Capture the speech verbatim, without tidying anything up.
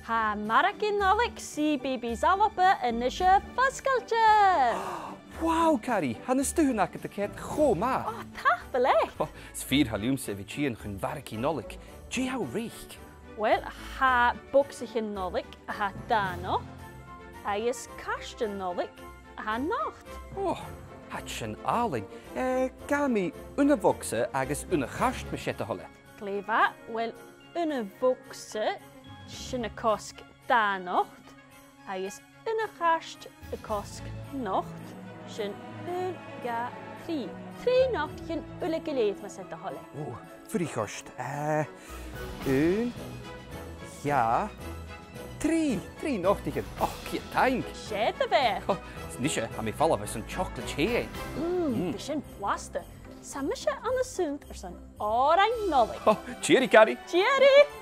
Tha margaidh Nollaig CBeebies ALBA a-nis fosgailte! Wow, Cari, tha na stuthan agad a' coimhead cho math. Ò, tapadh leibh! Ò, 's fìor thoil leamsa a bhith a' tighinn chun margaidh Nollaig. Dè tha thu a' reic? Uill, tha bogsaichean Nollaig a tha dà not, agus cairtean Nollaig a tha not. Ò, tha sin àlainn. Eh, gabhaidh mi aon bhogsa agus aon chairt, mas e do thoil e. Glè mhath, uill, aon bhogsa, sin a' cosg dà not, agus aon chairt a' cosg not, sin aon, dhà, trì. Trì notaichean uile gu lèir, mas e do thoil e. Ò, fuirich ort. Eh, aon, dhà, trì. Trì notaichean. Ò, ceud taing. 'S e do bheatha. Ò, 's a-nise, tha mi a' falbh airson chocolate fhèin. Mm, bidh sin blasta. 'S tha mise an-dràsta airson òran Nollaig. Ò, tìoraidh, Cari. Tìoraidh!